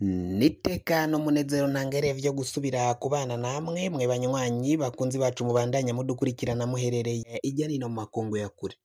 N'iteka n'umunezero ntangere vyo gusubira kubana namwe mwe banywanyi bakunzi bacu mubandanya mudukurikirana muherereye irya nino mu makungu ya kure.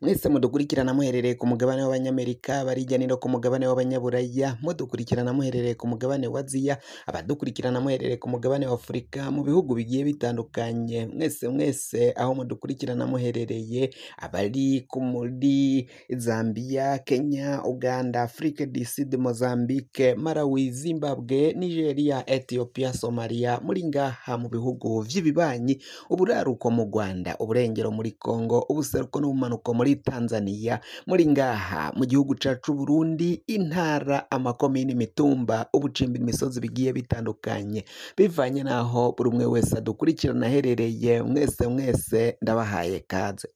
Mwese mudukurikirana muherereye ku mugabane w'Abanyamerika, abari hirya no ku mugabane w'Abanyaburaya, mudukurikirana muherereye ku mugabane wa Aziya, abadukurikirana muherereye ku mugabane wa Afurika, mu bihugu bigiye bitandukanye, mwese mwese aho mudukurikirana muherereye, abari muri Zambia, Kenya, Uganda, Afrique du Sud, Mozambique, Malawi, Zimbabwe, Nigeria, Ethiopia, Somalia, muri ngaha mu bihugu vy'ibibanyi, uburaruko mu Rwanda, uburengero muri Congo, ubuseruko n'ubumanuko muri Tanzania, muri ngaha mu gihugu cacu Burundi, intara, amakomine, imitumba, ubucimbi, imisozi bigiye bitandukanye, bivanye n'aho buri umwe wese adukurikirana aherereye, mwese mwese ndabahaye kaze.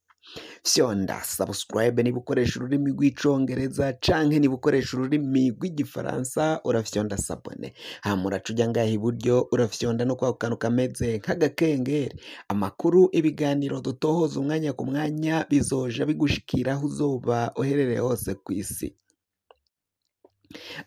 Fyonda subscribe niba ukoresha ururimi rw'icongereza canke niba ukoresha ururimi rw'igifaransa urafyonda s'abonner, hama uraca uja ngaha iburyo urafyonda no kwako kantu kameze nk'agakengeri. Amakuru, ibiganiro dutohoza umwanya ku mwanya bizoja bigushikira aho uzoba uherereye hose kw'isi.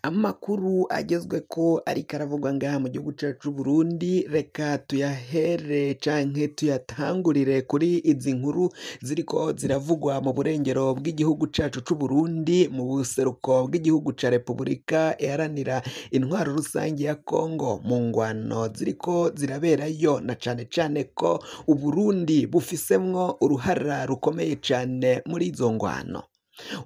Amakuru agezweko ariko aravugwa ngaha mu gihugu cacu c'Uburundi, reka tuyahere canke tuyatangurire kuri izi nkuru ziriko ziravugwa mu burengero bw'igihugu cacu c'Uburundi, mu buseruko bw'igihugu ca Repubulika Iharanira Intwaro Rusangi ya Kongo, mu ngwano ziriko ziraberayo, na cane cane ko Uburundi bufisemwo uruhara rukomeye cane muri izo ngwano.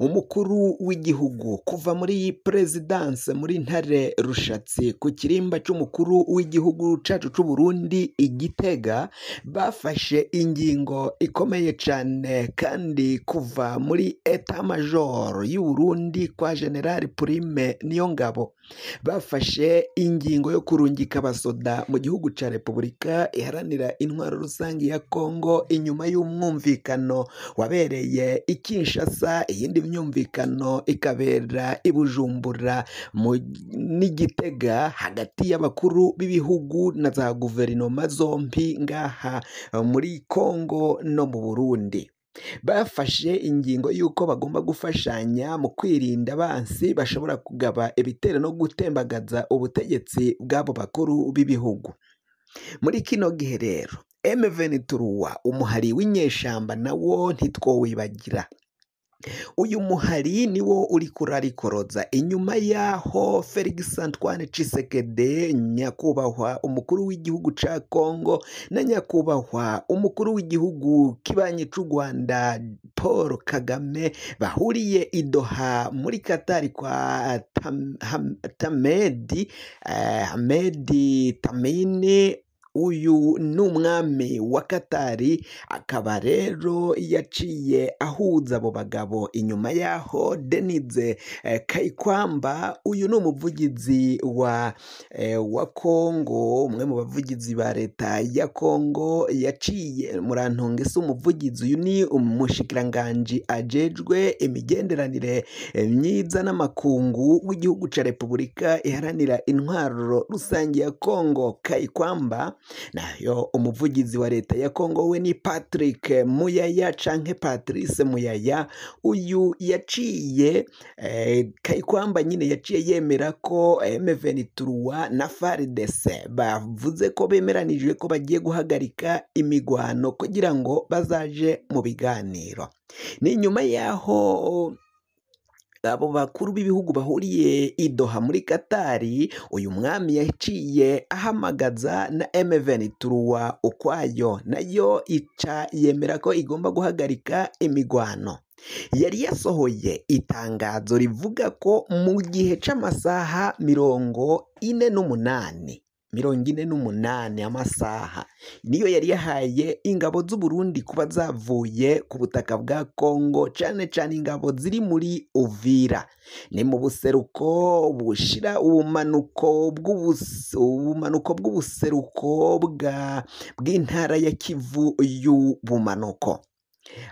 Umukuru w'igihugu kuva muri perezidanse muri Ntare Rushatsi ku kirimba c'umukuru w'igihugu cacu c'Uburundi i Gitega, bafashe ingingo ikomeye cane, kandi kuva muri etat major y'Uburundi kwa General Prime Niyongabo, bafashe ingingo yo kurungika abasoda mu gihugu ca Repubulika Iharanira Intwaro Rusangi ya Kongo inyuma y'umwumvikano wabereye i Kinshasa, iyindi myumvikano ikabera i Bujumbura n'i Gitega hagati y'abakuru b'ibihugu na za guverinoma zompi ngaha muri Kongo no mu Burundi. Bafashe ingingo y'uko bagomba gufashanya mu kwirinda abansi bashobora kugaba ibitero no gutembagaza ubutegetsi bw'abo bakuru b'ibihugu. Muri kino gihe rero M23 umuhari w'inyeshamba nawo ntitwowibagira. Uyu muhari niwo uriko urarikoroza inyuma yaho Felix Antoine Tshisekedi nyakubahwa umukuru w'igihugu ca Kongo na nyakubahwa umukuru w'igihugu kibanyi c'u Rwanda Paul Kagame bahuriye i Doha muri Qatar kwa Tamedi Hamedi Tamini. Uyu ni umwami wa Katari, akaba rero yaciye ahuza abo bagabo. Inyuma yaho Denise Kayikwamba, uyu ni umuvugizi wa Kongo, umwe mu bavugizi ba leta ya Kongo, yaciye murantunga ese umuvugizi, uyu ni umushikiranganji ajejwe imigenderanire myiza n'amakungu w'igihugu ca Repubulika Iharanira Intwaro Rusangi ya Kongo Kayikwamba. Nayo umuvugizi wa leta ya Kongo we ni Patrick Muyaya canke Patrice Muyaya. Uyu yaciye Kayikwamba nyine yaciye yemera ko M23 na FARDC bavuze ko bemeranijwe ko bagiye guhagarika imigwano kugira ngo bazaje mu biganiro. Ni nyuma yaho abo bakuru b'ibihugu bahuriye i Doha muri Katari, uyu mwami yaciye ahamagaza na M23 ukwayo, nayo ica yemera ko igomba guhagarika imigwano. Yari yasohoye itangazo rivuga ko mu gihe c'amasaha 48, 48 amasaha niyo yari yahaye ingabo z'Uburundi kuba zavuye ku butaka bwa Kongo, cane cane ingabo ziri muri Uvira, ni mu buseruko bushira ubumanuko bw'ubuseruko bw'intara ya Kivu y'ubumanuko.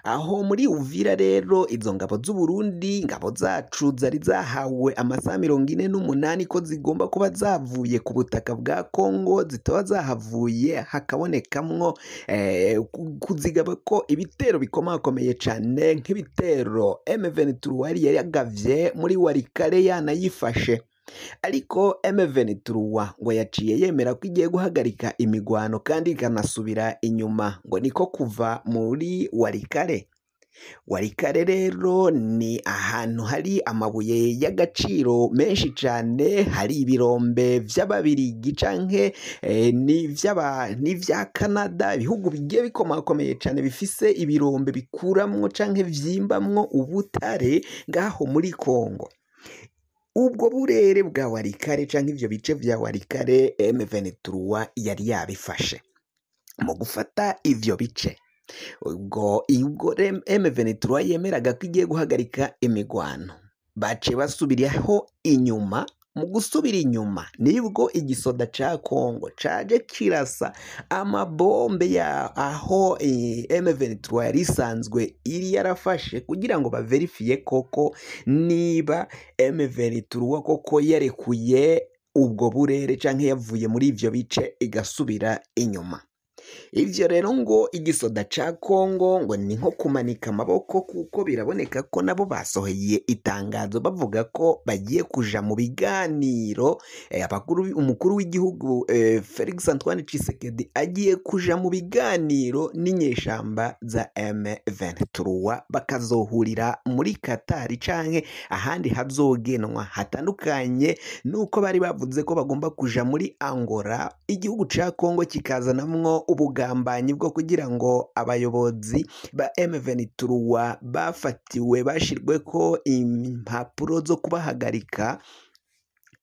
Aho muri Uvira rero izo ngabo z'Uburundi, ingabo zacu zari zahawe amasaha 48 ko zigomba kuba zavuye ku butaka bwa Kongo, zitaba zahavuye hakabonekamwo kuzigaba ko ibitero bikomakomeye cane nk'ibitero M23 yari yagavye muri Walikale yanayifashe. Ariko M23 ngo yaciye yemera ko igiye guhagarika imigwano kandi ikanasubira inyuma, ngo niko kuva muri Walikale. Walikale rero ni ahantu hari amabuye y'agaciro menshi cane, hari ibirombe vy'ababirigi canke n'ivya Canada, ibihugu bigiye bikomakomeye cane bifise ibirombe bikuramwo canke vyimbamwo ubutare ngaho muri Kongo. Ubwo burere bwa Walikale canke ivyo bice vya Walikale M23 yari yabifashe. Mu gufata ivyo bice, ubwo M23 yemeraga ko igiye guhagarika imigwano, bace basubiraho inyuma. Mu gusubira inyuma nibwo igisoda ca Kongo caje kirasa amabombe ya aho M23 yari isanzwe iri yarafashe, kugira ngo baverifiye koko niba M23 koko yarekuye ubwo burere canke yavuye muri ivyo bice igasubira inyuma. Ivyo rero ngo igisoda ca Kongo ngo ni nko kumanika amaboko, kuko biraboneka ko nabo basohoye itangazo bavuga ko bagiye kuja mu biganiro. Umukuru w'igihugu Felix Antoine Tshisekedi agiye kuja mu biganiro n'inyeshamba za M23, bakazohurira muri Qatar canke ahandi hazogenwa hatandukanye nuko bari bavuze ko bagomba kuja muri Angola, igihugu ca Kongo kikazanamwo ubugambanyi bwo kugira ngo abayobozi ba M23 bafatiwe bashirwe ko impapuro zo kubahagarika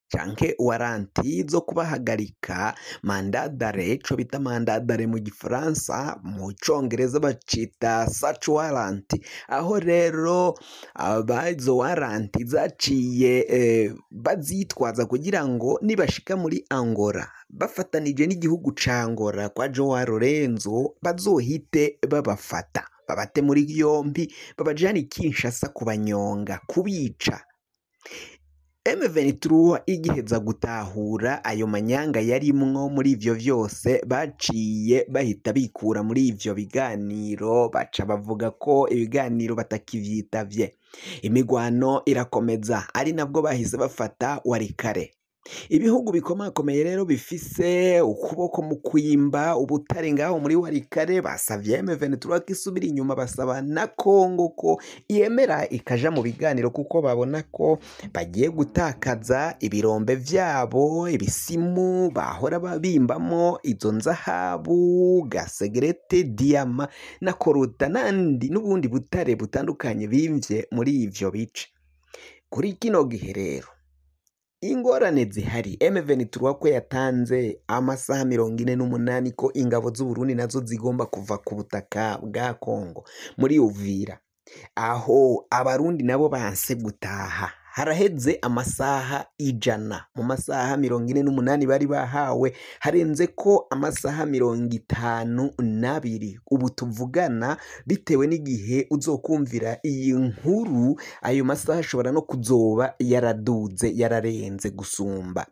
canke waranti zo kubahagarika, mandadare, ico bita mandadare mu gifaransa, mu congereza bacita search warrant. Aho rero izo waranti zaciye bazitwaza kugira ngo nibashika muri Angola bafatanije n'igihugu ca Angola kwa Joao Lorenzo bazohite babafata, babate muri yombi, babajane Kinshasa kubanyonga, kubica. M23 igiheza gutahura ayo manyanga yarimwo muri ivyo vyose, baciye bahita bikura muri ivyo biganiro, baca bavuga ko ibiganiro batakivyitavye. Imigwano irakomeza, ari nabwo bahise bafata Walikale. Ibihugu bikomakomeye rero bifise ukuboko mu kwimba ubutare ngaho muri Walikale basavye M23 ko isubira inyuma, basaba na Kongo ko yemera ikaja mu biganiro, kuko babona ko bagiye gutakaza ibirombe vyabo, ibisimu bahora babimbamo izo nzahabu, gasegerete, diyama na koruta nandi n'ubundi butare butandukanye bimvye muri ivyo bice. Kuri kino gihe rero ingorane zihari, M23 ko yatanze amasaha 48 ko ingabo z'u Burundi nazo zigomba kuva ku butaka bwa Kongo muri Uvira, aho abarundi nabo banse gutaha. Haraheze amasaha 100, mu masaha 48 bari bahawe harenze ko amasaha 52. Ubu tuvugana, bitewe n'igihe uzokumvira iyi nkuru, ayo masaha ashobora no kuzoba yaraduze, yararenze gusumba.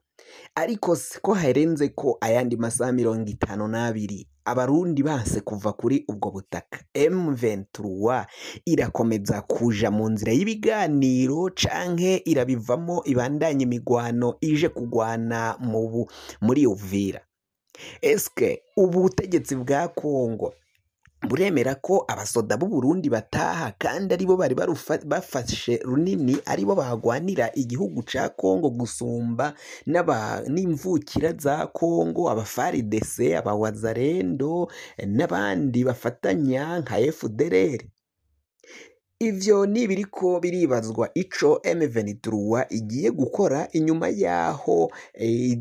Ariko ko harenze ko ayandi masaha 52 abarundi banse kuva kuri ubwo butaka, M23 irakomeza kuja mu nzira y'ibiganiro canke irabivamo ibandanye imigwano ije kugwana muri Uvira? Eske ubutegetsi bwa Kongo buremera ko abasoda b'u Burundi bataha, kandi aribo bari bafashe runini, aribo bagwanira igihugu ca Kongo gusumba n'imvukira za Kongo, abafaridese, abawazarendo n'abandi bafatanya nka FDLR? Ivyo nibiriko biribazwa ico M23 igiye gukora inyuma yaho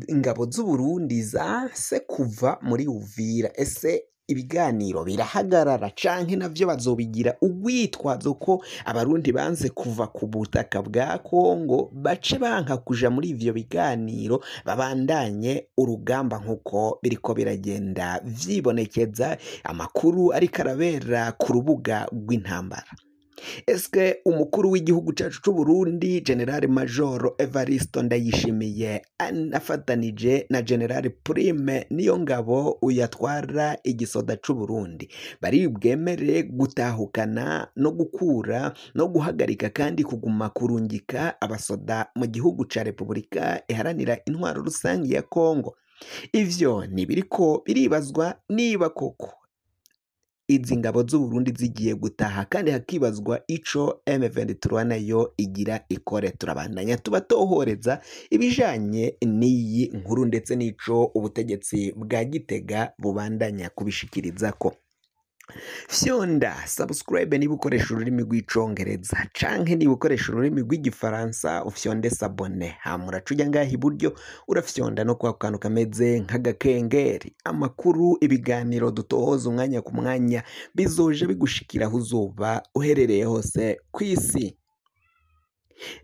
ingabo z'u Burundi zanse kuva muri Uvira. Ese ibiganiro birahagarara canke navyo bazobigira urwitwazo ko abarundi banze kuva ku butaka bwa Kongo, bace banka kuja muri ivyo biganiro, babandanye urugamba nkuko biriko biragenda vyibonekeza amakuru ariko arabera ku rubuga rw'intambara? Eske umukuru w'igihugu cacu c'u Burundi General Major Evaristo Ndayishimiye afatanije na General Prime Niyongabo uyatwara igisoda c'u Burundi bari bwemere gutahukana no gukura no guhagarika kandi kuguma kurungika abasoda mu gihugu ca Repubulika Iharanira Intwaro Rusangi ya Kongo? Ivyo ntibiriko biribazwa niba koko izi ngabo z'u Burundi zigiye gutaha, kandi hakibazwa ico M23 nayo igira ikore. Turabandanya tubatohoreza ibijanye n'iyi nkuru ndetse n'ico ubutegetsi bwa Gitega bubandanya kubishikirizako. Fyonda subscribe niba ukoresha ururimi rw'icongereza canke niba ukoresha ururimi rw'igifaransa ufyonde sabone, hama uraca uja ngaha iburyo urafyonda no kwa kantu kameze nk'agakengeri. Amakuru, ibiganiro dutohoza umwanya ku mwanya bizoja bigushikira aho uzoba uherereye hose kw'isi.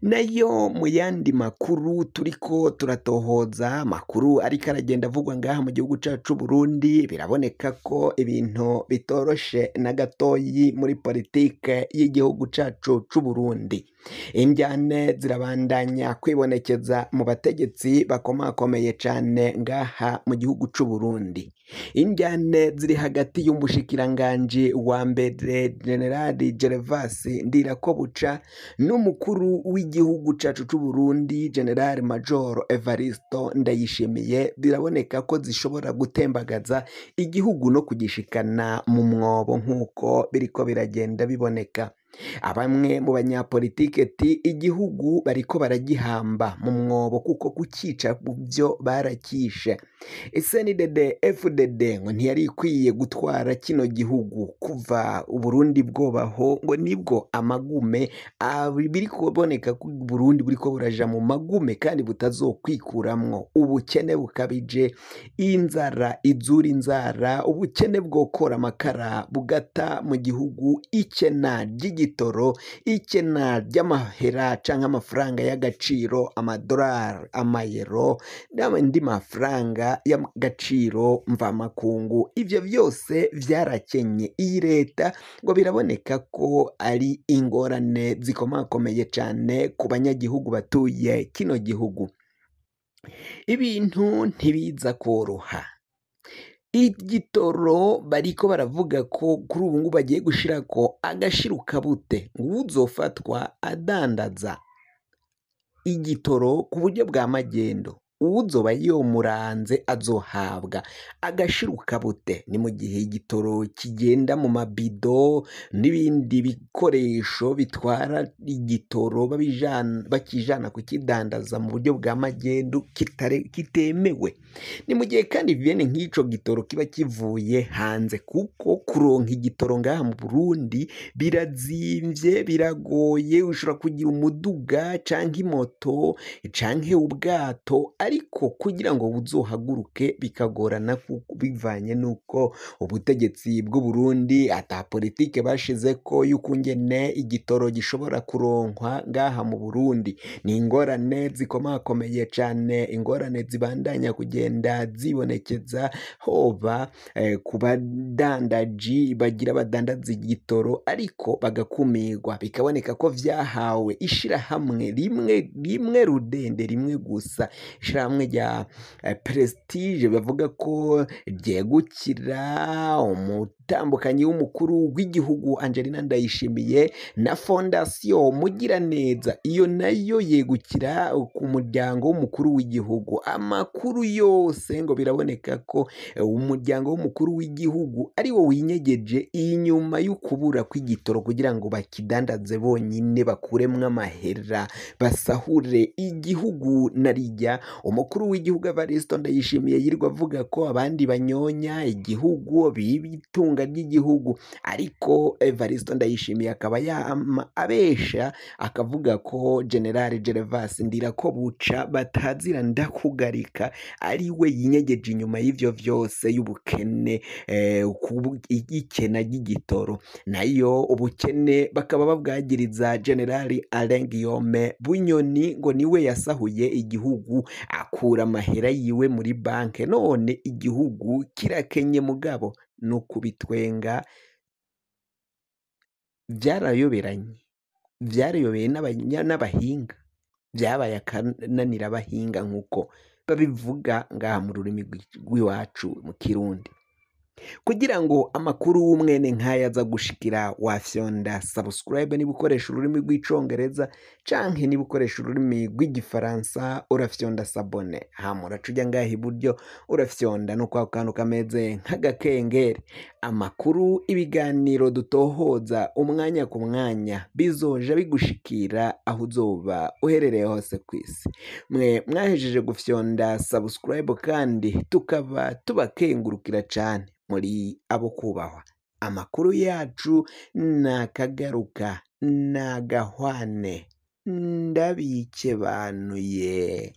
Nayo mu yandi makuru turiko turatohoza, amakuru ariko aragenda avugwa ngaha mu gihugu cacu Burundi, biraboneka ko ibintu bitoroshe na gatoyi muri politike y'igihugu cacu c'u Burundi. Indyane zirabandanya kwibonekeza mu bategetsi bakomakomeye cane ngaha mu gihugu c'u Burundi. Indyane ziri hagati y'umushikiranganji wa mbere General Gervas Ndirakobuca n'umukuru w'igihugu cacu c'u Burundi General Major Evaristo Ndayishimiye, biraboneka ko zishobora gutembagaza igihugu no kugishikana mu mwobo nk'uko biriko biragenda biboneka. Abamwe mu banyapolitike ti igihugu bariko baragihamba mu mwobo kuko kukica byo barakishe. SNDD FDD ngo ntiyari ikwiye gutwara kino gihugu kuva Uburundi bwobaho, ngo nibwo amagume biri kuboneka ko Uburundi buriko buraja mu magume kandi butazokwikuramwo. Ubukene bukabije, inzara izura inzara, ubukene bwokora amakara bugata mu gihugu, ikena ry'igitoro, ikena ry'amahera canke amafaranga y'agaciro, amadolari, amayero n'andi mafaranga y'agaciro mvamakungu. Ivyo vyose vyarakenye iyi leta, ngo biraboneka ko ari ingorane zikomakomeye cane ku banyagihugu batuye kino gihugu. Ibintu ntibiza koroha. Igitoro bariko baravuga ko kuri ubu ngubu bagiye gushirako agashirukabute, ngo uwuzofatwa adandaza igitoro ku buryo bwa magendo, uwuzoba yomuranze azohabwa agashirukabute. Ni mu gihe igitoro kigenda mu mabido n'ibindi bikoresho bitwara igitoro bakijana kukidandaza mu buryo bwa magendu kitemewe. Ni mu gihe kandi bene nk'ico gitoro kiba kivuye hanze, kuko kuronka igitoro ngaha mu Burundi birazimvye, biragoye. Ushobora kugira umuduga canke imoto canke ubwato, ariko kugira ngo buzohaguruke bikagorana bivanye n'uko ubutegetsi bw'u Burundi ata politike bashizeko y'ukungene igitoro gishobora kuronkwa ngaha mu Burundi. Ni ingorane zikomakomeye cane, ingorane zibandanya kugenda zibonekeza hoba ku badandaji bagira badandaza igitoro ariko bagakumirwa, bikaboneka ko vyahawe ishirahamwe rimwe rimwe rudende rimwe gusa, ishirahamwe rya Prestige, bavuga ko ryegukira umutambukanyi w'umukuru w'igihugu Angelina Ndayishimiye na Fondation Mugiraneza, iyo nayo yegukira ku muryango w'umukuru w'igihugu. Amakuru yose ngo biraboneka ko umuryango w'umukuru w'igihugu ari wo winyegeje inyuma y'ukubura kw'igitoro kugira ngo bakidandaze bonyine, bakuremwo amahera, basahure igihugu. Narijya umukuru w'igihugu Evaristo Ndayishimiye yirirwa avuga ko abandi banyonya igihugu, biba itunga ry'igihugu, ariko Evaristo Ndayishimiye akaba abesha akavuga ko General Gervas Ndirakobuca batazira ndakugarika ari we yinyegeje inyuma y'ivyo vyose y'ubukene, ikena ry'igitoro. Nayo ubukene bakaba babwagiriza General Alain Guillaume Bunyoni, ngo niwe yasahuye igihugu akura amahera yiwe muri banke, none igihugu kirakenye. Mugabo no kubitwenga Vyarayoberanye, vyarayobeye n'abahinga, vyabaye akananira abahinga nk'uko babivuga ngaha mu rurimi rw'iwacu mu Kirundi. Kugira ngo amakuru w'umwene nk'aya aza gushikira, wafyonda subscribe niba ukoresha ururimi rw'icongereza, canke niba ukoresha ururimi rw'igifaransa urafyonda s'abonner, hama uraca uja ngaha iburyo urafyonda no kwa kantu kameze nk'agakengeri. Amakuru, ibiganiro dutohoza umwanya ku mwanya bizoja bigushikira aho uzoba uherereye hose kw'isi. Mwe mwahejeje gufyonda subscribe kandi tukaba tubakengurukira cane, muri abo kubahwa. Amakuru yacu nakagaruka, nagahwane, ndabikebanuye.